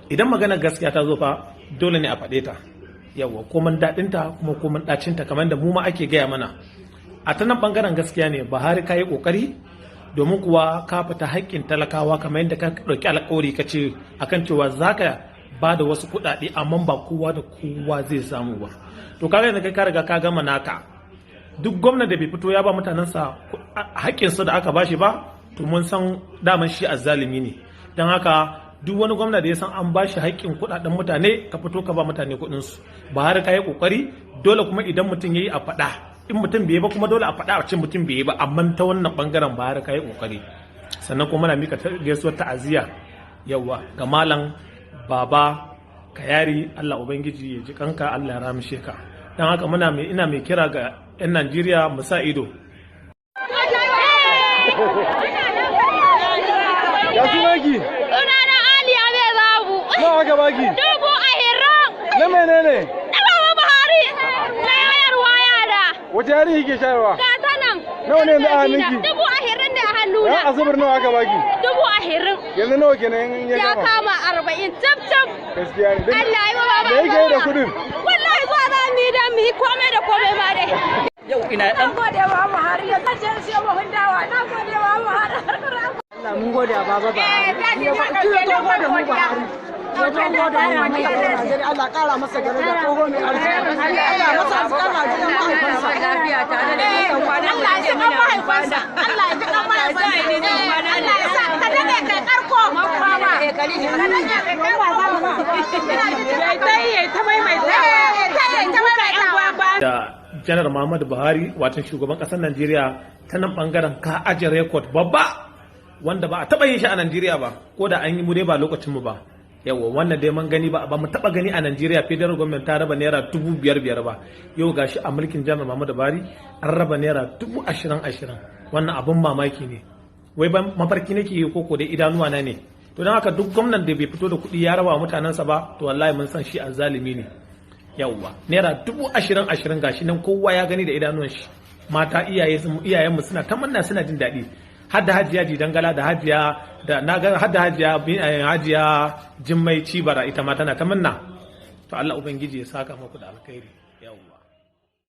Idan maganar gaskiya ta zo fa, dole ne a faɗe ta. Yawa, koman daɗinta kuma koman ɗacinta, kamar da mu ma ake gaya mana. A ta nan ɓangaren gaskiya ne, Buhari, ka yi ƙoƙari, domin kuwa ka fita haƙƙin talakawa, kamar yadda ka ɗauki alƙawari ka ce akan cewa za ka ba da wasu kuɗaɗe, amma ba kowa da kowa zai samu ba. To kaga yanzu kai ka riga ka gama naka. Duk gwamna da bai fito ya ba mutanensa haƙƙinsu da aka bashi ba, to mun san daman shi azzalimi ne. Don haka duk wani gwamna da ya san an bashi haƙƙin kuɗaɗen mutane, ka fito ka ba mutane kuɗinsu. Buhari, ka yi ƙoƙari. Dole kuma idan mutum ya yi a faɗa, in mutum bai yi ba kuma dole a faɗa a ce mutum bai yi ba. Amma ta wannan ɓangaren, Buhari, ka yi ƙoƙari. Sannan kuma muna mika gaisuwar ta'aziyya, yawa, ga Malam Baba Kayari. Allah Ubangiji ya ji kanka, Allah ya rahamshe ka. Don haka muna mai ina mai kira ga 'yan Najeriya mu sa ido. Ya sunanki? Sunana Aliya Mai Babu. Nawa aka baki? 20,000. Na menene? Na Baba Buhari. Na yayarwa yara. Wace yarinya kike shayarwa? Ga ta nan. Nawa ne yanzu a hannunki? 20,000 ne a Ran hannuna. Asabar nawa aka baki? 20,000. Yanzu nawa kenan in ya Ya kama? kama 40 cif cif. Gaskiya ne. Allah yi wa baba. Me yake yi da kudin? Wallahi zuwa za mu yi da mu yi komai da komai ma dai. Yau ina dan Gode wa Buhari, ya sace siyo buhun dawa. Na gode wa Buhari. Allah, mun gode wa Baba Buhari. Ya dogo da mu Buhari. Ya dogo da mu mu Najeriya. Allah kara masa gare da tsoho mai arziki. Allah masa arziki, Allah ji kan mahaifansa. Lafiya tare da nisan kwana. Allah ya ji kan mahaifansa. Allah ya ji kan mahaifansa. Allah ya sa ka dade kai karko. Ka dade kai karko. Ta maimaita. Ta maimaitawa. Da Janar Muhammadu Buhari, watan shugaban ƙasar Najeriya, ta nan ɓangaren ka aje record babba wanda ba a taɓa yin shi a Najeriya ba, ko da an yi mu dai ba lokacin mu ba. Yawa, wannan dai mun gani ba, ba mu taɓa gani a Najeriya federal government ta raba naira 5,000 ba. Yau gashi a mulkin Janar Muhammadu Buhari an raba naira 20,000. Wannan abun mamaki ne. Wai ban mafarki nake yi ko dai idanuwa na ne? To don haka duk gwamnan da bai fito da kuɗi ya raba wa mutanensa ba, to wallahi mun san shi azzalimi ne. Yawwa, naira 20,000 gashi nan kowa ya gani da idanuwan shi. Mata, iyaye, iyayenmu suna ta murna, suna jin daɗi, har da Hajiya Jidangala da Hajiya da na ga, har da Hajiya Jimmai Cibara, ita ma tana ta murna. To Allah Ubangiji ya saka muku da alkhairi. Yawwa.